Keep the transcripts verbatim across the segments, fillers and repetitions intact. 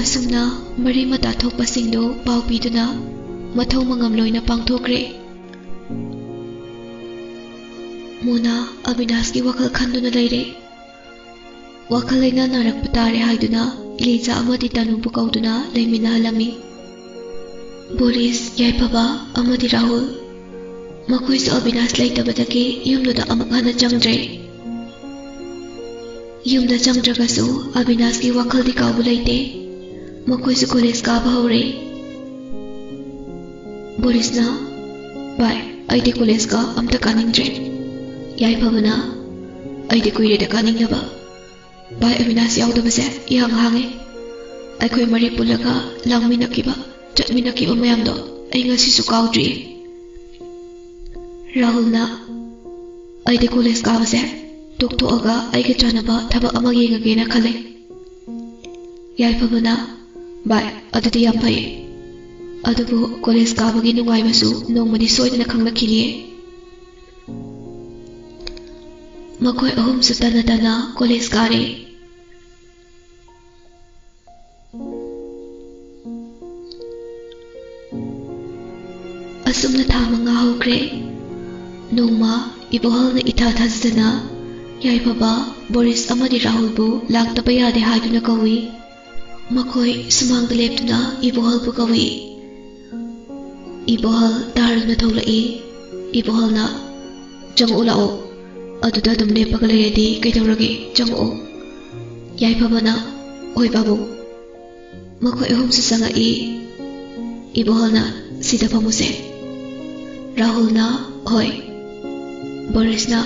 ꯑꯁꯨꯝꯅ ꯃꯔꯤ ꯃꯇꯥ ꯊꯣꯛꯄꯁꯤꯡꯗꯨ ꯄꯥꯎ ꯄꯤꯗꯨꯅ ꯃꯊꯧ ꯃꯉꯝ ꯂꯣꯏꯅ ꯄꯥꯡꯊꯣꯛꯈ꯭ꯔꯦ꯫ ꯃꯣꯅꯥ ꯑꯕꯤꯅꯥꯁꯀꯤ ꯋꯥꯈꯜ ꯈꯟꯗꯨꯅ ꯂꯩꯔꯦ꯫ ꯋꯥꯈꯜ ꯂꯩꯅꯥ ꯅꯥꯔꯛꯄ ꯇꯥꯔꯦ ꯍꯥꯏꯗꯨꯅ ꯏꯂꯤꯖꯥ ꯑꯃꯗꯤ ꯇꯅꯨꯕꯨ ꯀꯧꯗꯨꯅ ꯂꯩꯃꯤꯟꯅꯍꯜꯂꯝꯃꯤ꯫ ꯕꯣꯔꯤꯁ, ꯌꯥꯏꯐꯕ ꯑꯃꯗꯤ ꯔꯥꯍꯨꯜ, ꯃꯈꯣꯏꯁꯨ ꯑꯕꯤꯅꯥꯁ ꯂꯩꯇꯕꯗꯒꯤ ꯌꯨꯝꯗꯨꯗ ꯑꯃꯨꯛ ꯍꯟꯅ ꯆꯪꯗ꯭ꯔꯦ꯫ ꯌꯨꯝꯗ ꯆꯪꯗ꯭ꯔꯒꯁꯨ ꯑꯕꯤꯅꯥꯁꯀꯤ ꯋꯥꯈꯜꯗꯤ ꯀꯥꯎꯕ ꯂꯩꯇꯦ꯫ ꯃꯈꯣꯏꯁꯨ ꯀꯣꯂꯦꯖ ꯀꯥꯕ ꯍꯧꯔꯦ꯫ ꯕꯣꯔꯤꯁꯅ, "ꯚꯥꯏ, ꯑꯩꯗꯤ ꯀꯣꯂꯦꯖꯀ ꯑꯝꯇ ꯀꯥꯅꯤꯡꯗ꯭ꯔꯦ꯫ ꯌꯥꯏꯐꯕꯅ, ꯑꯩꯗꯤ ꯀꯨꯏꯔꯦꯗ ꯀꯥꯅꯤꯡꯗꯕ꯫ ꯚꯥꯏ ꯑꯕꯤꯅꯥꯁ ꯌꯥꯎꯗꯕꯁꯦ ꯏꯍꯥꯡ ꯍꯥꯡꯉꯦ꯫ ꯑꯩꯈꯣꯏ ꯃꯔꯤ ꯄꯨꯜꯂꯒ ꯂꯥꯡꯃꯤꯟꯅꯈꯤꯕ, ꯆꯠꯃꯤꯟꯅꯈꯤꯕ ꯃꯌꯥꯝꯗꯣ ꯑꯩ ꯉꯁꯤꯁꯨ ꯀꯥꯎꯗ꯭ꯔꯤ꯫" ꯔꯥꯍꯨꯜꯅ, "ꯑꯩꯗꯤ ꯀꯣꯂꯦꯖ ꯀꯥꯕꯁꯦ ꯇꯣꯛꯊꯣꯛꯑꯒ ꯑꯩꯒ ꯆꯥꯟꯅꯕ ꯊꯕꯛ ꯑꯃ ꯌꯦꯡꯉꯒꯦꯅ ꯈꯜꯂꯦ꯫" ꯌꯥꯏꯐꯕꯅ, "ꯚꯥꯏ, ꯑꯗꯨꯗꯤ ꯌꯥꯝ ꯐꯩ꯫ ꯑꯗꯨꯕꯨ ꯀꯣꯂꯦꯖ ꯀꯥꯕꯒꯤ ꯅꯨꯡꯉꯥꯏꯕꯁꯨ ꯅꯣꯡꯃꯗꯤ ꯁꯣꯏꯗꯅ ꯈꯪꯂꯛꯈꯤꯅꯤꯌꯦ꯫" ꯃꯈꯣꯏ ꯑꯍꯨꯝꯁꯨ ꯇꯅ ꯇꯅ ꯀꯣꯂꯦꯖ ꯀꯥꯔꯦ꯫ ꯑꯁꯨꯝꯅ ꯊꯥ ꯃꯉꯥ ꯍꯧꯈ꯭ꯔꯦ꯫ ꯅꯣꯡꯃ ꯏꯕꯣꯍꯜꯅ ꯏꯊꯥ ꯊꯥꯖꯗꯅ ꯌꯥꯏꯐꯕ, ꯕꯣꯔꯤꯁ ꯑꯃꯗꯤ ꯔꯥꯍꯨꯜꯕꯨ ꯂꯥꯛꯇꯕ ꯌꯥꯗꯦ ꯍꯥꯏꯗꯨꯅ ꯀꯧꯏ꯫ ꯃꯈꯣꯏ ꯁꯨꯃꯥꯡꯗ ꯂꯦꯞꯇꯨꯅ ꯏꯕꯣꯍꯜꯕꯨ ꯀꯧꯏ꯫ ꯏꯕꯣꯍꯜ ꯇꯥꯔꯗꯨꯅ ꯊꯣꯛꯂꯛꯏ꯫ ꯏꯕꯣꯍꯜꯅ, "ꯆꯪꯉꯛꯎ ꯂꯥꯛꯑꯣ꯫ ꯑꯗꯨꯗ ꯑꯗꯨꯝ ꯂꯦꯞꯄꯒ ꯂꯩꯔꯗꯤ ꯀꯩꯗꯧꯔꯒꯦ? ꯆꯪꯉꯛꯑꯣ꯫" ꯌꯥꯏꯐꯕꯅ, "ꯍꯣꯏ ꯄꯥꯕꯨꯡ꯫" ꯃꯈꯣꯏ ꯑꯍꯨꯝꯁꯨ ꯆꯪꯉꯛꯏ꯫ ꯏꯕꯣꯍꯜꯅ, "ꯁꯤꯗ ꯐꯝꯃꯨꯁꯦ꯫" ꯔꯥꯍꯨꯜꯅ, "ꯍꯣꯏ꯫" ꯕꯣꯔꯤꯁꯅ,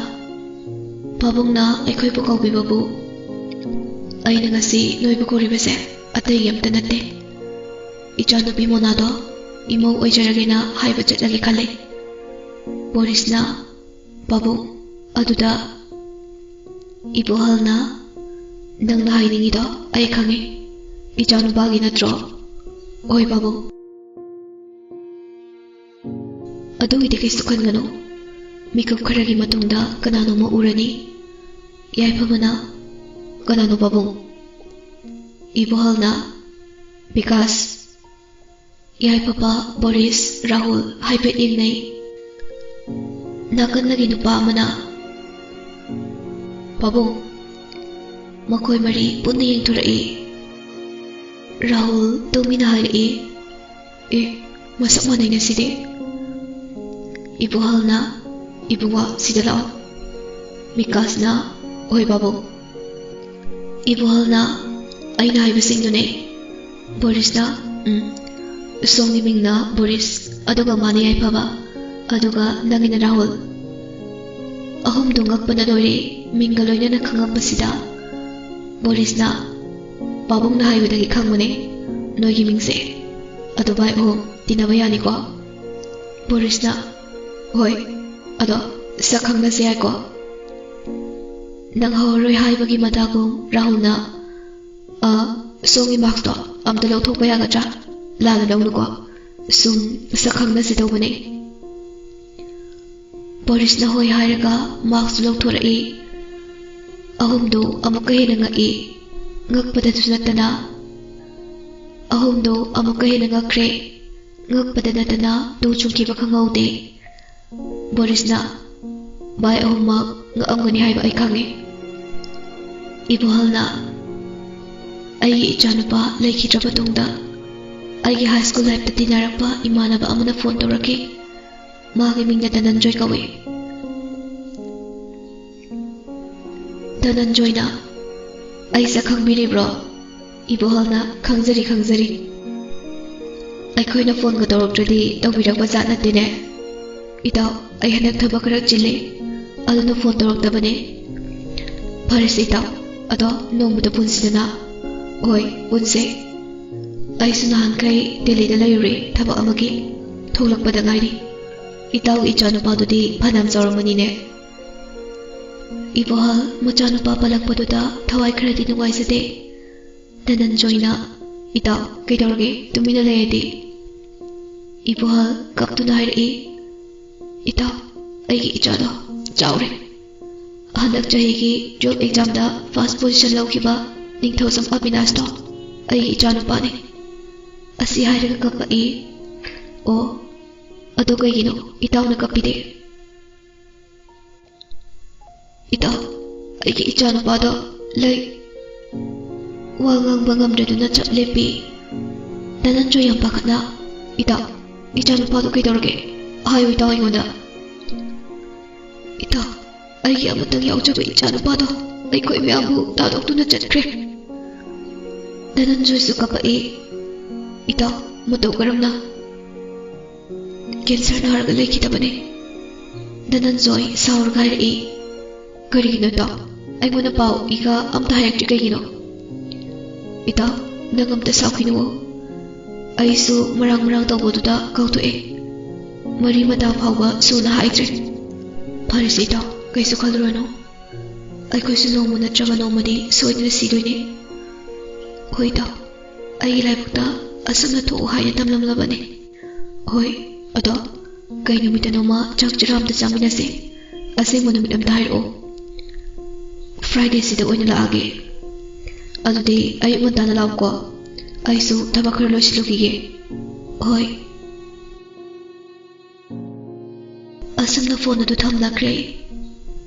"ꯄꯥꯕꯨꯡꯅ ꯑꯩꯈꯣꯏꯕꯨ ꯀꯧꯕꯤꯕꯕꯨ ꯑꯩꯅ ꯉꯁꯤ ꯅꯣꯏꯕꯨ ꯀꯧꯔꯤꯕꯁꯦ ꯑꯇꯩꯒꯤ ꯑꯝꯇ ꯅꯠꯇꯦ꯫ ꯏꯆꯥꯅꯨꯄꯤ ꯃꯣꯅꯥꯗꯣ ꯏꯃꯧ ꯑꯣꯏꯖꯔꯒꯦꯅ ꯍꯥꯏꯕ ꯆꯠꯂꯒꯦ ꯈꯜꯂꯦ꯫ ꯕꯣꯔꯤꯁꯅ, "ꯄꯥꯕꯨꯡ, ꯑꯗꯨꯗ ꯏꯕꯣꯍꯜꯅ ꯅꯪꯅ ꯍꯥꯏꯅꯤꯡꯉꯤꯗꯣ ꯑꯩ ꯈꯪꯉꯤ꯫ ꯏꯆꯥꯅꯨꯄꯥꯒꯤ ꯅꯠꯇ꯭ꯔꯣ?" "ꯍꯣꯏ ꯄꯥꯕꯨꯡ꯫" "ꯑꯗꯨꯒꯤꯗꯤ ꯀꯩꯁꯨ ꯈꯟꯒꯅꯨ꯫ ꯃꯤꯀꯨꯞ ꯈꯔꯒꯤ ꯃꯇꯨꯡꯗ ꯀꯅꯥꯅꯣꯝꯃ ꯎꯔꯅꯤ꯫" "ꯌꯥꯏꯐꯕꯅ ꯀꯅꯥꯅꯣ ꯄꯥꯕꯨꯡ?" "ꯏꯕꯣꯍꯜꯅ ꯕꯤꯀꯥꯁ, ꯌꯥꯏꯐꯕ, ꯕꯣꯔꯤꯁ, ꯔꯥꯍꯨꯜ ꯍꯥꯏꯐꯦꯠ ꯌꯦꯡꯅꯩ꯫ ꯅꯥꯀꯟꯗꯒꯤ ꯅꯨꯄꯥ ꯑꯃꯅ, ꯄꯥꯕꯨꯡ, ꯃꯈꯣꯏ ꯃꯔꯤ ꯄꯨꯟꯅ ꯌꯦꯡꯊꯣꯔꯛꯏ꯫ ꯔꯥꯍꯨꯜ ꯇꯨꯃꯤꯟꯅ ꯍꯥꯏꯔꯛꯏ, 'ꯑꯦ, ꯃꯁꯛ ꯃꯥꯟꯅꯩꯅ ꯁꯤꯗꯤ.'" ꯏꯕꯣꯍꯜꯅ, "ꯏꯕꯨꯡꯉꯣ, ꯁꯤꯗ ꯂꯥꯛꯑꯣ꯫" ꯕꯤꯀꯥꯁꯅ, "ꯍꯣꯏ ꯄꯥꯕꯨꯡ꯫" ꯏꯕꯣꯍꯜꯅ, "ꯑꯩꯅ ꯍꯥꯏꯕꯁꯤꯡꯗꯨꯅꯦ꯫" ꯕꯣꯔꯤꯁꯅ, "ꯎꯝ, ꯁꯣꯝꯒꯤ ꯃꯤꯡꯅ ꯕꯣꯔꯤꯁ, ꯑꯗꯨꯒ ꯃꯥꯅ ꯌꯥꯏꯐꯕ, ꯑꯗꯨꯒ ꯅꯪꯒꯤꯅ ꯔꯥꯍꯨꯜ꯫ ꯑꯍꯨꯝꯗꯨ ꯉꯛꯄꯅ ꯂꯣꯏꯔꯦ꯫ ꯃꯤꯡꯒ ꯂꯣꯏꯅꯅ ꯈꯪꯉꯛꯄꯁꯤꯗ ꯕꯣꯔꯤꯁꯅ, "ꯄꯥꯕꯨꯡꯅ ꯍꯥꯏꯕꯗꯒꯤ ꯈꯪꯕꯅꯦ ꯅꯣꯏꯒꯤ ꯃꯤꯡꯁꯦ꯫ ꯑꯗꯣ ꯚꯥꯏ ꯑꯍꯨꯝ ꯇꯤꯟꯅꯕ ꯌꯥꯅꯤꯀꯣ?" ꯕꯣꯔꯤꯁꯅ, "ꯍꯣꯏ, ꯑꯗꯣ ꯁꯛ ꯈꯪꯅꯁꯦ ꯍꯥꯏꯀꯣ?" "ꯅꯪ ꯍꯧꯔꯔꯣꯏ ꯍꯥꯏꯕꯒꯤ ꯃꯇꯥꯒꯨꯝ ꯔꯥꯍꯨꯜꯅ, ꯑ, ꯁꯣꯝꯒꯤ ꯃꯥꯛꯁꯇꯣ ꯑꯝꯇ ꯂꯧꯊꯣꯛꯄ ꯌꯥꯒꯗ꯭ꯔꯥ? ꯂꯥꯟꯅ ꯂꯧꯅꯨꯀꯣ, ꯁꯨꯝ ꯁꯛ ꯈꯪꯅꯁꯦ ꯇꯧꯕꯅꯦ꯫" ꯕꯣꯔꯤꯁꯅ ꯍꯣꯏ ꯍꯥꯏꯔꯒ ꯃꯥꯛꯁꯇꯨ ꯂꯧꯊꯣꯔꯛꯏ꯫ ꯑꯍꯨꯝꯗꯨ ꯑꯃꯨꯛꯀ ꯍꯦꯟꯅ ꯉꯛꯏ꯫ ꯉꯛꯄꯗꯁꯨ ꯅꯠꯇꯅ, ꯑꯍꯨꯝꯗꯨ ꯑꯃꯨꯛꯀ ꯍꯦꯟꯅ ꯉꯛꯈ꯭ꯔꯦ꯫ ꯉꯛꯄꯗ ꯅꯠꯇꯅ ꯇꯨ ꯆꯨꯡꯈꯤꯕ ꯈꯪꯍꯧꯗꯦ꯫ ꯕꯣꯔꯤꯁꯅ, "ꯚꯥꯏ ꯑꯍꯨꯝꯃꯛ ꯉꯛꯑꯝꯒꯅꯤ ꯍꯥꯏꯕ ꯑꯩ ꯈꯪꯉꯤ꯫" ꯏꯕꯣꯍꯜꯅ, "ꯑꯩꯒꯤ ꯏꯆꯥꯅꯨꯄꯥ ꯂꯩꯈꯤꯗ꯭ꯔ ꯃꯇꯨꯡꯗ ꯑꯩꯒꯤ ꯍꯥꯏ ꯁ꯭ꯀꯨꯜ ꯂꯥꯏꯐꯇ ꯇꯤꯟꯅꯔꯛꯄ ꯏꯃꯥꯟꯅꯕ ꯑꯃꯅ ꯐꯣꯟ ꯇꯧꯔꯛꯈꯤ꯫ ꯃꯥꯒꯤ ꯃꯤꯡꯅ ꯙꯅꯟꯖꯣꯏ ꯀꯧꯏ꯫" ꯙꯅꯟꯖꯣꯏꯅ, "ꯑꯩ ꯁꯛ ꯈꯪꯕꯤꯔꯤꯕ꯭ꯔꯣ?" ꯏꯕꯣꯍꯜꯅ, "ꯈꯪꯖꯔꯤ, ꯈꯪꯖꯔꯤ꯫ ꯑꯩꯈꯣꯏꯅ ꯐꯣꯟꯒ ꯇꯧꯔꯛꯇ꯭ꯔꯗꯤ ꯇꯧꯕꯤꯔꯛꯄ ꯖꯥꯠ ꯅꯠꯇꯦꯅꯦ꯫ ꯏꯇꯥꯎ, ꯑꯩ ꯍꯟꯗꯛ ꯊꯕꯛ ꯈꯔ ꯆꯤꯜꯂꯤ, ꯑꯗꯨꯅ ꯐꯣꯟ ꯇꯧꯔꯛꯇꯕꯅꯦ꯫ ꯐꯔꯦꯁꯦ ꯏꯇꯥꯎ, ꯑꯗꯣ ꯅꯣꯡꯃꯗ ꯄꯨꯟꯁꯤꯗꯅ꯫ ꯍꯣꯏ, ꯄꯨꯟꯁꯦ꯫ ꯑꯩꯁꯨ ꯅꯍꯥꯟꯈꯩ ꯗꯦꯜꯂꯤꯗ ꯂꯩꯔꯨꯔꯦ, ꯊꯕꯛ ꯑꯃꯒꯤ꯫ ꯊꯣꯛꯂꯛꯄꯗ ꯉꯥꯏꯔꯤ꯫ ꯏꯇꯥꯎꯒꯤ ꯏꯆꯥꯅꯨꯄꯥꯗꯨꯗꯤ ꯐꯅꯌꯥꯝ ꯆꯥꯎꯔꯝꯃꯅꯤꯅꯦ꯫ ꯏꯕꯣꯍꯜ ꯃꯆꯥꯅꯨꯄꯥ ꯄꯜꯂꯛꯄꯗꯨꯗ ꯊꯋꯥꯏ ꯈꯔꯗꯤ ꯅꯨꯡꯉꯥꯏꯖꯗꯦ꯫ ꯙꯅꯟꯖꯣꯏꯅ, "ꯏꯇꯥꯎ, ꯀꯩꯗꯧꯔꯒꯦ? ꯇꯨꯃꯤꯟꯅ ꯂꯩꯔꯗꯤ?" ꯏꯕꯣꯍꯜ ꯀꯞꯇꯨꯅ ꯍꯥꯏꯔꯛꯏ, "ꯏꯇꯥꯎ, ꯑꯩꯒꯤ ꯏꯆꯥꯗꯣ ꯆꯥꯎꯔꯦ꯫ ꯍꯟꯗꯛ ꯆꯍꯤꯒꯤ twelve examꯗ first position ꯂꯧꯈꯤꯕ ꯅꯤꯡꯊꯧꯖꯝ ꯑꯕꯤꯅꯥꯁꯇꯣ ꯑꯩꯒꯤ ꯏꯆꯥꯅꯨꯄꯥꯅꯤ꯫" ꯑꯁꯤ ꯍꯥꯏꯔꯒ ꯀꯞꯄꯛꯏ꯫ "ꯑꯣ, ꯑꯗꯣ ꯀꯩꯒꯤꯅꯣ ꯏꯇꯥꯎꯅ ꯀꯞꯄꯤꯗꯤ?" "ꯏꯇꯥꯎ, ꯑꯩꯒꯤ ꯏꯆꯥꯅꯨꯄꯥꯗꯣ ꯂꯩ, ꯋꯥ ꯉꯥꯡꯕ ꯉꯝꯗ꯭ꯔꯗꯨꯅ ꯆꯞ ꯂꯦꯞꯄꯤ꯫" ꯙꯅꯟꯖꯣꯏ ꯌꯥꯝ ꯄꯥꯈꯠꯅ, "ꯏꯇꯥꯎ, ꯏꯆꯥꯅꯨꯄꯥꯗꯣ ꯀꯩꯗꯧꯔꯒꯦ? ꯍꯥꯏꯌꯨ ꯏꯇꯥꯎ ꯑꯩꯉꯣꯟꯗ꯫" "ꯏꯇꯥꯎ, ꯑꯩꯒꯤ ꯑꯃꯇꯪ ꯌꯥꯎꯖꯕ ꯏꯆꯥꯅꯨꯄꯥꯗꯣ ꯑꯩꯈꯣꯏ ꯃꯌꯥꯝꯕꯨ ꯊꯥꯗꯣꯛꯇꯨꯅ ꯆꯠꯈ꯭ꯔꯦ꯫" ꯙꯅꯟꯖꯣꯏꯁꯨ ꯀꯞꯄꯛꯏ꯫ "ꯏꯇꯥꯎ, ꯃꯇꯧ ꯀꯔꯝꯅ?" "ꯀꯦꯟꯁꯔ ꯅꯥꯔꯒ ꯂꯩꯈꯤꯗꯕꯅꯤ꯫" ꯙꯅꯟꯖꯣꯏ ꯁꯥꯎꯔꯒ ꯍꯥꯏꯔꯛꯏ꯫ "ꯀꯔꯤꯒꯤꯅꯣ ꯏꯇꯥꯎ? ꯑꯩꯉꯣꯟꯗ ꯄꯥꯎ ꯏꯒ ꯑꯝꯇ ꯍꯥꯏꯔꯛꯇ꯭ꯔꯤ ꯀꯩꯒꯤꯅꯣ?" "ꯏꯇꯥꯎ, ꯅꯪ ꯑꯝꯇ ꯁꯥꯎꯈꯤꯅꯨꯋꯣ꯫ ꯑꯩꯁꯨ ꯃꯔꯥꯡ ꯃꯔꯥꯡ ꯇꯧꯕꯗꯨꯗ ꯀꯥꯎꯊꯣꯛꯑꯦ꯫ ꯃꯔꯤ ꯃꯇꯥ ꯐꯥꯎꯕ ꯁꯨꯅ ꯍꯥꯏꯗ꯭ꯔꯦ꯫" "ꯐꯔꯦꯁꯦ ꯏꯇꯥꯎ, ꯀꯩꯁꯨ ꯈꯜꯂꯨꯔꯅꯨ꯫ ꯑꯩꯈꯣꯏꯁꯨ ꯅꯣꯡꯃ ꯅꯠꯇ꯭ꯔꯒ ꯅꯣꯡꯃꯗꯤ ꯁꯣꯏꯗꯅ ꯁꯤꯗꯣꯏꯅꯦ꯫" "ꯍꯣꯏ ꯏꯇꯥꯎ, ꯑꯩꯒꯤ ꯂꯥꯏꯕꯛꯇ ꯑꯁꯨꯝꯅ ꯊꯣꯛꯎ ꯍꯥꯏꯅ ꯇꯝꯂꯝꯂꯕꯅꯤ꯫" "ꯍꯣꯏ, ꯑꯗꯣ ꯀꯩ ꯅꯨꯃꯤꯠꯇꯅꯣꯃ ꯆꯥꯛ ꯆꯔꯥ ꯑꯝꯇ ꯆꯥꯃꯤꯟꯅꯁꯦ꯫ ꯑꯁꯦꯡꯕ ꯅꯨꯃꯤꯠ ꯑꯝꯇ ꯍꯥꯏꯔꯛꯑꯣ꯫" "Fridayꯁꯤꯗ ꯑꯣꯏꯅ ꯂꯥꯛꯑꯒꯦ꯫" "ꯑꯗꯨꯗꯤ ꯑꯌꯨꯛ ꯉꯟꯇꯥꯅ ꯂꯥꯛꯎꯀꯣ꯫ ꯑꯩꯁꯨ ꯊꯕꯛ ꯈꯔ ꯂꯣꯏꯁꯤꯜꯂꯨꯈꯤꯒꯦ꯫" "ꯍꯣꯏ꯫" ꯑꯁꯨꯝꯅ ꯐꯣꯟ ꯑꯗꯨ ꯊꯝꯂꯈ꯭ꯔꯦ꯫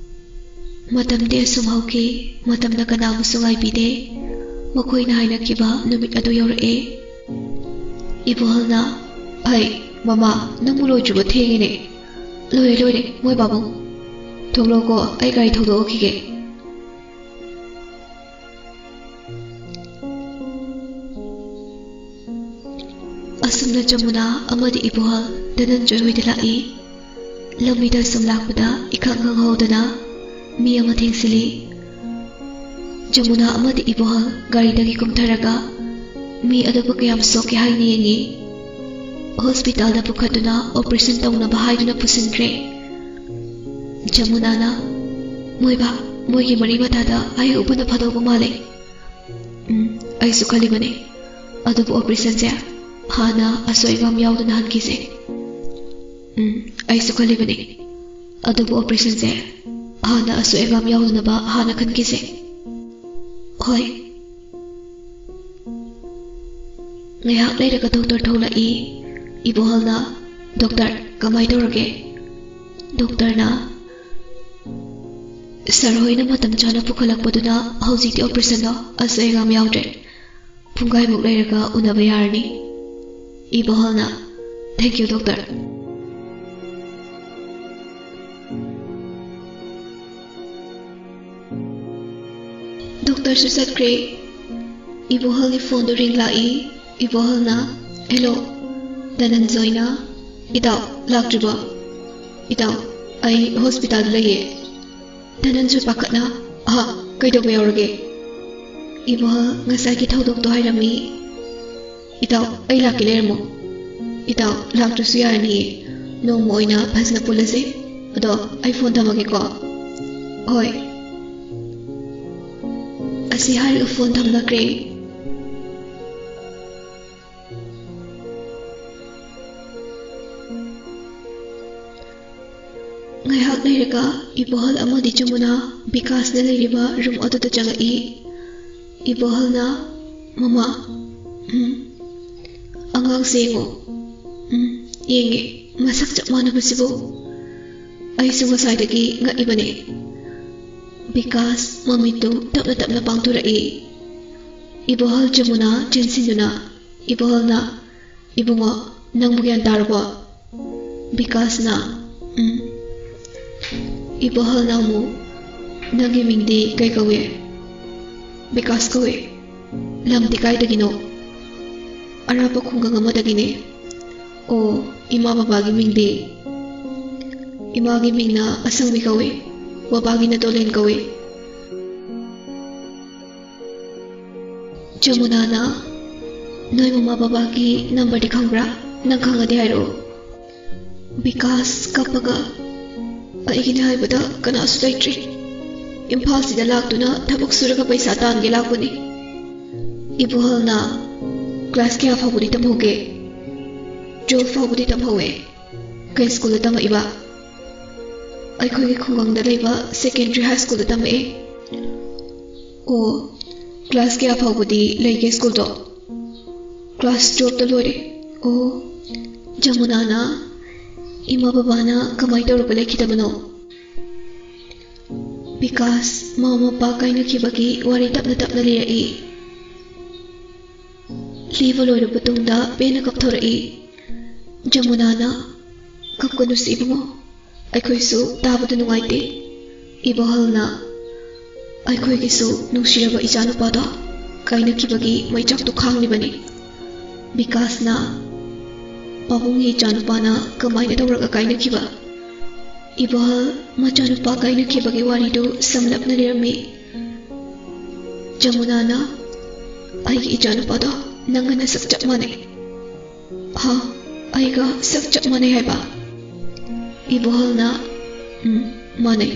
ꯃꯇꯝꯗꯤ ꯑꯁꯨꯝ ꯍꯧꯈꯤ꯫ ꯃꯇꯝꯅ ꯀꯅꯥꯕꯨꯁꯨ ꯉꯥꯏꯕꯤꯗꯦ꯫ ꯃꯈꯣꯏꯅ ꯍꯥꯏꯅꯈꯤꯕ ꯅꯨꯃꯤꯠ ꯑꯗꯨ ꯌꯧꯔꯛꯑꯦ꯫ ꯏꯕꯣꯍꯜꯅ, "ꯍꯩ, ꯃꯃꯥ, ꯅꯪꯕꯨ ꯂꯣꯏꯗ꯭ꯔꯤꯕꯣ? ꯊꯦꯡꯉꯦꯅꯦ꯫" "ꯂꯣꯏꯔꯦ, ꯂꯣꯏꯔꯦ, ꯃꯣꯏ ꯄꯥꯕꯨꯡ꯫ ꯊꯣꯛꯂꯛꯑꯣꯀꯣ, ꯑꯩ ꯒꯥꯔꯤ ꯊꯧꯗꯣꯛꯂꯛꯈꯤꯒꯦ꯫" ꯑꯁꯨꯝꯅ ꯖꯃꯨꯅꯥ ꯑꯃꯗꯤ ꯏꯕꯣꯍꯜ ꯙꯅꯟꯖꯣꯏ ꯍꯣꯏꯗ ꯂꯥꯛꯏ꯫ ꯂꯝꯕꯤꯗ ꯁꯨꯝ ꯂꯥꯛꯄꯗ ꯏꯈꯪ ꯈꯪꯍꯧꯗꯅ ꯃꯤ ꯑꯃ ꯊꯦꯡꯁꯤꯜꯂꯤ꯫ ꯖꯃꯨꯅꯥ ꯑꯃꯗꯤ ꯏꯕꯣꯍꯜ ꯒꯥꯔꯤꯗꯒꯤ ꯀꯨꯝꯊꯔꯒ ꯃꯤ ꯑꯗꯨꯕꯨ ꯀꯌꯥꯝ ꯁꯣꯛꯀꯦ ꯍꯥꯏꯅ ꯌꯦꯡꯉꯤ꯫ ꯍꯣꯁꯄꯤꯇꯥꯜꯗ ꯄꯨꯈꯠꯇꯨꯅ ꯑꯣꯄꯔꯦꯁꯟ ꯇꯧꯅꯕ ꯍꯥꯏꯗꯨꯅ ꯄꯨꯁꯤꯟꯈ꯭ꯔꯦ꯫ ꯖꯃꯨꯅꯥꯅ, "ꯃꯣꯏꯕꯥ, ꯃꯣꯏꯒꯤ ꯃꯔꯤ ꯃꯇꯥꯗ ꯑꯩ ꯎꯕꯅ ꯐꯗꯧꯕ ꯃꯥꯜꯂꯦ꯫" "ꯎꯝ, ꯑꯩꯁꯨ ꯈꯜꯂꯤꯕꯅꯦ꯫ ꯑꯗꯨꯕꯨ ꯑꯣꯄꯔꯦꯁꯟꯁꯦ ꯍꯥꯟꯅ ꯑꯁꯣꯏ ꯑꯉꯥꯝ ꯌꯥꯎꯗꯅ ꯍꯟꯈꯤꯁꯦ꯫" "ꯎꯝ, ꯑꯩꯁꯨ ꯈꯜꯂꯤꯕꯅꯦ꯫ ꯑꯗꯨꯕꯨ ꯑꯣꯄꯔꯦꯁꯟꯁꯦ ꯍꯥꯟꯅ ꯑꯁꯣꯏ ꯑꯉꯥꯝ ꯌꯥꯎꯗꯅꯕ ꯍꯥꯟꯅ ꯈꯟꯈꯤꯁꯦ꯫" "ꯍꯣꯏ꯫" ꯉꯥꯏꯍꯥꯛ ꯂꯩꯔꯒ ꯗꯣꯛꯇꯔ ꯊꯣꯛꯂꯛꯏ꯫ ꯏꯕꯣꯍꯜꯅ, "ꯗꯣꯛꯇꯔ, ꯀꯃꯥꯏ ꯇꯧꯔꯒꯦ?" ꯗꯣꯛꯇꯔꯅ, "ꯁꯥꯔ ꯍꯣꯏꯅ ꯃꯇꯝ ꯆꯥꯅ ꯄꯨꯈꯠꯂꯛꯄꯗꯨꯅ ꯍꯧꯖꯤꯛꯇꯤ ꯑꯣꯄꯔꯦꯁꯟꯗꯣ ꯑꯁꯣꯏ ꯑꯉꯥꯝ ꯌꯥꯎꯗ꯭ꯔꯦ꯫ ꯄꯨꯡꯈꯥꯏꯃꯨꯛ ꯂꯩꯔꯒ ꯎꯅꯕ ꯌꯥꯔꯅꯤ꯫" ꯏꯕꯣꯍꯜꯅ, "Thank you, ꯗꯣꯛꯇꯔ꯫" ꯗꯣꯛꯇꯔꯁꯨ ꯆꯠꯈ꯭ꯔꯦ꯫ ꯏꯕꯣꯍꯜꯒꯤ ꯐꯣꯟꯗꯨ ꯔꯤꯡ ꯂꯥꯛꯏ꯫ ꯏꯕꯣꯍꯜꯅ, "ꯍꯦꯜꯂꯣ꯫" ꯙꯅꯟꯖꯣꯏꯅ, "ꯏꯇꯥꯎ, ꯂꯥꯛꯇ꯭ꯔꯤꯕꯣ? ꯏꯇꯥꯎ, ꯑꯩ ꯍꯣꯁꯄꯤꯇꯥꯜꯗ ꯂꯩꯌꯦ꯫" ꯙꯅꯟꯖꯣꯏ ꯄꯥꯈꯠꯅ, "ꯑꯍꯥ, ꯀꯩꯗꯧꯕ ꯌꯥꯎꯔꯒꯦ?" ꯏꯕꯣꯍꯜ ꯉꯁꯥꯏꯒꯤ ꯊꯧꯗꯣꯛꯇꯣ ꯍꯥꯏꯔꯝꯃꯤ꯫ "ꯏꯇꯥꯎ, ꯑꯩ ꯂꯥꯛꯀꯦ, ꯂꯩꯔꯝꯃꯣ꯫" "ꯏꯇꯥꯎ, ꯂꯥꯛꯇ꯭ꯔꯁꯨ ꯌꯥꯔꯅꯤꯌꯦ꯫ ꯅꯣꯡꯃ ꯑꯣꯏꯅ ꯐꯖꯅ ꯄꯨꯜꯂꯁꯦ꯫ ꯑꯗꯣ ꯑꯩ ꯐꯣꯟ ꯊꯝꯃꯒꯦꯀꯣ꯫" "ꯍꯣꯏ꯫" ꯑꯁꯤ ꯍꯥꯏꯔꯒ ꯐꯣꯟ ꯊꯝꯅꯈ꯭ꯔꯦ꯫ ꯉꯥꯏꯍꯥꯛ ꯂꯩꯔꯒ ꯏꯕꯣꯍꯜ ꯑꯃꯗꯤ ꯖꯃꯨꯅꯥ ꯕꯤꯀꯥꯁꯅ ꯂꯩꯔꯤꯕ ꯔꯨꯝ ꯑꯗꯨꯗ ꯆꯪꯉꯛꯏ꯫ ꯏꯕꯣꯍꯜꯅ, "ꯃꯃꯥ, ꯎꯝ, ꯑꯉꯥꯡꯁꯦ ꯌꯦꯡꯉꯣ꯫" "ꯎꯝ, ꯌꯦꯡꯉꯦ꯫ ꯃꯁꯛ ꯆꯞ ꯃꯥꯟꯅꯕꯁꯤꯕꯨ?" "ꯑꯩꯁꯨ ꯉꯁꯥꯏꯗꯒꯤ ꯉꯛꯏꯕꯅꯦ꯫" ꯕꯤꯀꯥꯁ ꯃꯃꯤꯠꯇꯨ ꯇꯞꯅ ꯇꯞꯅ ꯄꯥꯡꯊꯣꯔꯛꯏ꯫ ꯏꯕꯣꯍꯜ ꯖꯃꯨꯅꯥ ꯆꯦꯟꯁꯤꯟꯗꯨꯅ, ꯏꯕꯣꯍꯜꯅ, "ꯏꯕꯨꯡꯉꯣ, ꯅꯪꯕꯨ ꯒ꯭ꯌꯥꯟ ꯇꯥꯔꯕꯣ?" ꯕꯤꯀꯥꯁꯅ, "ꯎꯝ꯫" ꯏꯕꯣꯍꯜꯅ ꯑꯃꯨꯛ, "ꯅꯪꯒꯤ ꯃꯤꯡꯗꯤ ꯀꯩ ꯀꯧꯏ?" "ꯕꯤꯀꯥꯁ ꯀꯧꯏ꯫" "ꯂꯝꯗꯤ ꯀꯥꯏꯗꯒꯤꯅꯣ?" "ꯑꯔꯥꯞꯄ ꯈꯨꯡꯒꯪ ꯑꯃꯗꯒꯤꯅꯦ꯫" "ꯑꯣ, ꯏꯃꯥ ꯕꯕꯥꯒꯤ ꯃꯤꯡꯗꯤ?" "ꯏꯃꯥꯒꯤ ꯃꯤꯡꯅ ꯑꯁꯪꯕꯤ ꯀꯧꯏ, ꯕꯕꯥꯒꯤꯅ ꯗꯣꯂꯦꯟ ꯀꯧꯏ꯫" ꯖꯃꯨꯅꯥꯅ, "ꯅꯣꯏ ꯃꯃꯥ ꯕꯕꯥꯒꯤ ꯅꯝꯕꯔꯗꯤ ꯈꯪꯕ꯭ꯔꯥ? ꯅꯪ ꯈꯪꯉꯗꯤ ꯍꯥꯏꯔꯛꯑꯣ꯫" ꯕꯤꯀꯥꯁ ꯀꯞꯄꯒ, "ꯑꯩꯒꯤꯅꯦ ꯍꯥꯏꯕꯗ ꯀꯅꯥꯁꯨ ꯂꯩꯇ꯭ꯔꯤ꯫ ꯏꯝꯐꯥꯜꯁꯤꯗ ꯂꯥꯛꯇꯨꯅ ꯊꯕꯛ ꯁꯨꯔꯒ ꯄꯩꯁꯥ ꯇꯥꯟꯒꯦ ꯂꯥꯛꯄꯅꯤ꯫" ꯏꯕꯣꯍꯜꯅ, "ꯀ꯭ꯂꯥꯁ ꯀꯌꯥ ꯐꯥꯎꯕꯗꯤ ꯇꯝꯍꯧꯒꯦ?" "ꯇꯨꯋꯦꯜꯐ ꯐꯥꯎꯕꯗꯤ ꯇꯝꯍꯧꯋꯦ꯫" "ꯀꯩ ꯁ꯭ꯀꯨꯜꯗ ꯇꯝꯃꯛꯏꯕ?" "ꯑꯩꯈꯣꯏꯒꯤ ꯈꯨꯡꯒꯪꯗ ꯂꯩꯕ ꯁꯦꯀꯦꯟꯗꯔꯤ ꯍꯥꯏ ꯁ꯭ꯀꯨꯜꯗ ꯇꯝꯃꯛꯑꯦ꯫" "ꯑꯣ, ꯀ꯭ꯂꯥꯁ ꯀꯌꯥ ꯐꯥꯎꯕꯗꯤ ꯂꯩꯒꯦ ꯁ꯭ꯀꯨꯜꯗꯣ?" "ꯀ꯭ꯂꯥꯁ ꯇꯨꯋꯦꯜꯐꯇ ꯂꯣꯏꯔꯦ꯫" "ꯑꯣ꯫" ꯖꯃꯨꯅꯥꯅ, "ꯏꯃꯥ ꯕꯕꯥꯅ ꯀꯃꯥꯏꯅ ꯇꯧꯔꯒ ꯂꯩꯈꯤꯗꯕꯅꯣ?" ꯕꯤꯀꯥꯁ ꯃꯃꯥ ꯃꯄꯥ ꯀꯥꯏꯅꯈꯤꯕꯒꯤ ꯋꯥꯔꯤ ꯇꯞꯅ ꯇꯞꯅ ꯂꯤꯔꯛꯏ꯫ ꯂꯤꯕ ꯂꯣꯏꯔꯕ ꯇꯨꯡꯗ ꯄꯦꯟꯅ ꯀꯞꯊꯣꯔꯛꯏ꯫ ꯖꯃꯨꯅꯥꯅ, "ꯀꯞꯀꯅꯨꯁꯦ ꯏꯕꯨꯡꯉꯣ, ꯑꯩꯈꯣꯏꯁꯨ ꯇꯥꯕꯗ ꯅꯨꯡꯉꯥꯏꯇꯦ꯫" ꯏꯕꯣꯍꯜꯅ, "ꯑꯩꯈꯣꯏꯒꯤꯁꯨ ꯅꯨꯡꯁꯤꯔꯕ ꯏꯆꯥꯅꯨꯄꯥꯗꯣ ꯀꯥꯏꯅꯈꯤꯕꯒꯤ ꯃꯩꯆꯥꯛꯇꯨ ꯈꯥꯡꯂꯤꯕꯅꯤ꯫" ꯕꯤꯀꯥꯁꯅ, "ꯄꯥꯕꯨꯡꯒꯤ ꯏꯆꯥꯅꯨꯄꯥꯅ ꯀꯃꯥꯏꯅ ꯇꯧꯔꯒ ꯀꯥꯏꯅꯈꯤꯕ?" ꯏꯕꯣꯍꯜ ꯃꯆꯥꯅꯨꯄꯥ ꯀꯥꯏꯅꯈꯤꯕꯒꯤ ꯋꯥꯔꯤꯗꯨ ꯁꯝꯂꯞꯅ ꯂꯤꯔꯝꯃꯤ꯫ ꯖꯃꯨꯅꯥꯅ, "ꯑꯩꯒꯤ ꯏꯆꯥꯅꯨꯄꯥꯗꯣ ꯅꯪꯒ ꯅꯁꯛ ꯆꯞ ꯃꯥꯟꯅꯩ꯫" "ꯍꯥ? ꯑꯩꯒ ꯁꯛ ꯆꯞ ꯃꯥꯟꯅꯩ ꯍꯥꯏꯕ?" ꯏꯕꯣꯍꯜꯅ, "ꯎꯝ, ꯃꯥꯟꯅꯩ꯫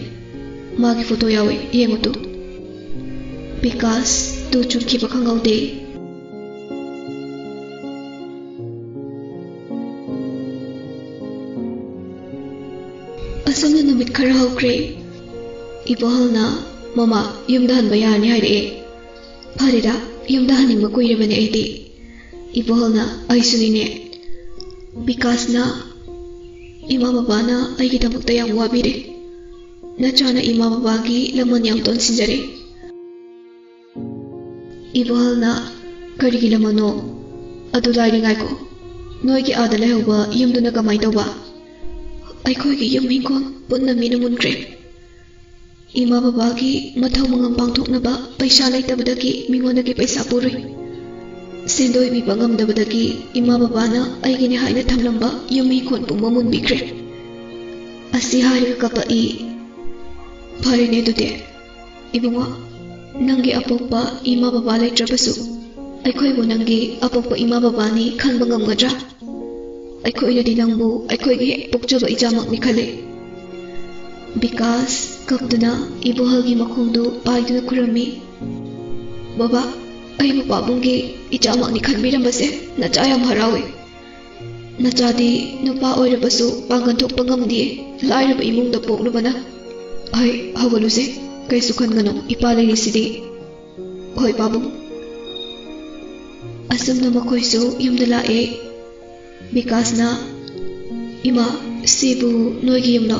ꯃꯥꯒꯤ ꯐꯣꯇꯣ ꯌꯥꯎꯋꯦ, ꯌꯦꯡꯉꯨ ꯇꯨ꯫" ꯕꯤꯀꯥꯁ ꯇꯨ ꯆꯨꯡꯈꯤꯕ ꯈꯪꯍꯧꯗꯦ꯫ ꯑꯁꯨꯝꯅ ꯅꯨꯃꯤꯠ ꯈꯔ ꯍꯧꯈ꯭ꯔꯦ꯫ ꯏꯕꯣꯍꯜꯅ, "ꯃꯃꯥ, ꯌꯨꯝꯗ ꯍꯟꯕ ꯌꯥꯔꯅꯤ ꯍꯥꯏꯔꯛꯑꯦ꯫" "ꯐꯔꯦꯗ, ꯌꯨꯝꯗ ꯍꯟꯅꯤꯡꯕ ꯀꯨꯏꯔꯕꯅꯦ ꯑꯩꯗꯤ꯫" ꯏꯕꯣꯍꯜꯅ, "ꯑꯩꯁꯨꯅꯤꯅꯦ꯫" ꯕꯤꯀꯥꯁꯅ, "ꯏꯃꯥ ꯕꯕꯥꯅ ꯑꯩꯒꯤꯗꯃꯛꯇ ꯌꯥꯝ ꯋꯥꯕꯤꯔꯦ꯫ ꯅꯆꯥꯅ ꯏꯃꯥ ꯕꯕꯥꯒꯤ ꯂꯃꯟ ꯌꯥꯝ ꯇꯣꯟꯁꯤꯟꯖꯔꯦ꯫" ꯏꯕꯣꯍꯜꯅ, "ꯀꯔꯤꯒꯤ ꯂꯃꯟꯅꯣ? ꯑꯗꯨ ꯂꯥꯏꯔꯤ, ꯉꯥꯏꯈꯣ꯫ ꯅꯣꯏꯒꯤ ꯑꯥꯗ ꯂꯩꯍꯧꯕ ꯌꯨꯝꯗꯨꯅ ꯀꯃꯥꯏ ꯇꯧꯕ?" "ꯑꯩꯈꯣꯏꯒꯤ ꯌꯨꯝ ꯍꯤꯡꯈꯣꯜ ꯄꯨꯟꯅ ꯃꯤꯅ ꯃꯨꯟꯈ꯭ꯔꯦ꯫ ꯏꯃꯥ ꯕꯕꯥꯒꯤ ꯃꯊꯧ ꯃꯉꯝ ꯄꯥꯡꯊꯣꯛꯅꯕ ꯄꯩꯁꯥ ꯂꯩꯇꯕꯗꯒꯤ ꯃꯤꯉꯣꯟꯗꯒꯤ ꯄꯩꯁꯥ ꯄꯨꯔꯨꯏ꯫ ꯁꯦꯟꯗꯣꯏ ꯄꯤꯕ ꯉꯝꯗꯕꯗꯒꯤ ꯏꯃꯥ ꯕꯕꯥꯅ ꯑꯩꯒꯤꯅꯦ ꯍꯥꯏꯅ ꯊꯝꯂꯝꯕ ꯌꯨꯝ ꯍꯤꯡꯈꯣꯜ ꯄꯨꯝꯕ ꯃꯨꯟꯕꯤꯈ꯭ꯔꯦ꯫" ꯑꯁꯤ ꯍꯥꯏꯔꯒ ꯀꯞꯄꯛꯏ꯫ "ꯐꯔꯦꯅꯦ ꯑꯗꯨꯗꯤ꯫ ꯏꯕꯨꯡꯉꯣ, ꯅꯪꯒꯤ ꯑꯄꯣꯛꯄ ꯏꯃꯥ ꯕꯕꯥ ꯂꯩꯇ꯭ꯔꯕꯁꯨ ꯑꯩꯈꯣꯏꯕꯨ ꯅꯪꯒꯤ ꯑꯄꯣꯛꯄ ꯏꯃꯥ ꯕꯕꯥꯅꯤ ꯈꯟꯕ ꯉꯝꯒꯗ꯭ꯔꯥ? ꯑꯩꯈꯣꯏꯅꯗꯤ ꯅꯪꯕꯨ ꯑꯩꯈꯣꯏꯒꯤ ꯍꯦꯛ ꯄꯣꯛꯆꯕ ꯏꯆꯥꯃꯛꯅꯤ ꯈꯜꯂꯤ꯫ ꯕꯤꯀꯥꯁ ꯀꯞꯇꯨꯅ ꯏꯕꯣꯍꯜꯒꯤ ꯃꯈꯣꯡꯗꯨ ꯄꯥꯏꯗꯨꯅ ꯈꯨꯔꯝꯃꯤ꯫ "ꯕꯕꯥ, ꯑꯩꯕꯨ ꯄꯥꯕꯨꯡꯒꯤ ꯏꯆꯥꯃꯛꯅꯤ ꯈꯟꯕꯤꯔꯝꯕꯁꯦ ꯅꯆꯥ ꯌꯥꯝ ꯍꯔꯥꯎꯏ꯫ ꯅꯆꯥꯗꯤ ꯅꯨꯄꯥ ꯑꯣꯏꯔꯕꯁꯨ ꯄꯥꯡꯒꯜ ꯊꯣꯛꯄ ꯉꯝꯗꯦ, ꯂꯥꯏꯔꯕ ꯏꯃꯨꯡꯗ ꯄꯣꯛꯂꯨꯕꯅ꯫ ꯑꯩ ꯍꯧꯒꯠꯂꯨꯁꯦ, ꯀꯩꯁꯨ ꯈꯟꯒꯅꯨ, ꯏꯄꯥ ꯂꯩꯔꯤꯁꯤꯗꯤ꯫" "ꯍꯣꯏ ꯄꯥꯕꯨꯡ꯫" ꯑꯁꯨꯝꯅ ꯃꯈꯣꯏꯁꯨ ꯌꯨꯝꯗ ꯂꯥꯛꯑꯦ꯫ ꯕꯤꯀꯥꯁꯅ, "ꯏꯃꯥ, ꯁꯤꯕꯨ ꯅꯣꯏꯒꯤ ꯌꯨꯝꯂꯣ?"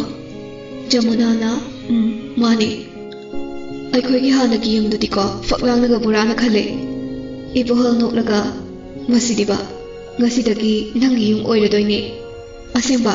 ꯖꯃꯨꯅꯥꯅ, "ꯎꯝ, ꯃꯥꯅꯦ꯫ ꯑꯩꯈꯣꯏꯒꯤ ꯍꯥꯟꯅꯒꯤ ꯌꯨꯝꯗꯨꯗꯤꯀꯣ ꯐꯛꯂꯥꯡꯅꯒ ꯕꯣꯔꯥꯅ ꯈꯜꯂꯦ꯫" ꯏꯕꯣꯍꯜ ꯅꯣꯛꯂꯒ, "ꯃꯁꯤꯗꯤꯕ, ꯉꯁꯤꯗꯒꯤ ꯅꯪꯒꯤ ꯌꯨꯝ ꯑꯣꯏꯔꯗꯣꯏꯅꯦ꯫ ꯑꯁꯦꯡꯕ?"